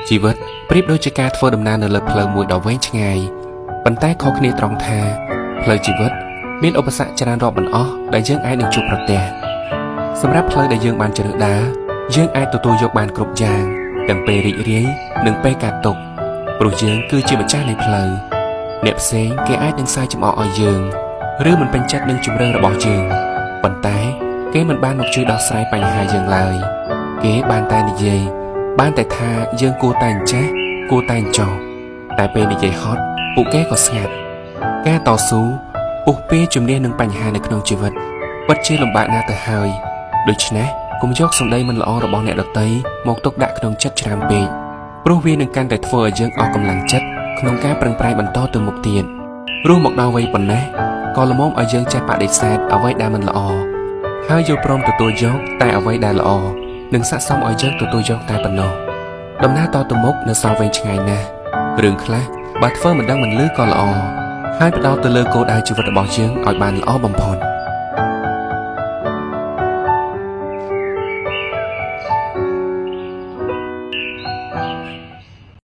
ជីវិតប្រៀបដូចជាការធ្វើដំណើរនៅលើផ្លូវមួយដ៏វែងឆ្ងាយប៉ុន្តែខុសគ្នាត្រង់ថាផ្លូវជីវិតមានឧបសគ្គច្រើនរាប់មិនអស់ដែលយើងអាចនឹងជួបប្រទះសម្រាប់ផ្លូវដែលយើងបានជ្រើសដើរយើងអាចទទួលយកបានគ្រប់យ៉ាងទាំងពេលរីករាយនិងពេលកើតទុក្ខព្រោះយើងគឺជាម្ចាស់នៃផ្លូវអ្នកផ្សេងគេអាចនឹងសាយចំអកឲ្យយើងឬមិនពេញចិត្តនឹងជម្រើសរបស់យើងប៉ុន្តែគេមិនបានមកជួយដោះស្រាយបញ្ហាយើងឡើយគេបានតែនិយាយបានតែថាយើងគួរតែអញ្ចេះគួរតែអញ្ចោះតែពេលនិយាយហត់ពួកគេក៏ស្ងាត់ការតស៊ូពុះពារជំនះនឹងបញ្ហានៅក្នុងជីវិតពិតជាលំបាកណាស់ទៅហើយដូច្នេះកុំយកសម្ដីមិនល្អរបស់អ្នកដទៃមកទុកដាក់ក្នុងចិត្តច្រើនពេកព្រោះវានឹងកាន់តែធ្វើឲ្យយើងអស់កម្លាំងចិត្តក្នុងការប្រឹងប្រែងបន្តទៅមុខទៀតរស់មកដល់វ័យប៉ុណ្ណេះក៏ល្មមឲ្យយើងចេះបដិសេធអ្វីដែលមិនល្អហើយយល់ព្រមទទួលយកតែអ្វីដែលល្អនិងស័ក្តិសមឲ្យយើងទទួលយកតែប៉ុណ្ណោះដំណើរតទៅមុខនៅសល់វែងឆ្ងាយណាស់រឿងខ្លះបើធ្វើមិនដឹងមិនឮក៏ល្អហើយផ្ដោតទៅលើគោលដៅជីវិតរបស់យើងឲ្យបានល្អបំផុត។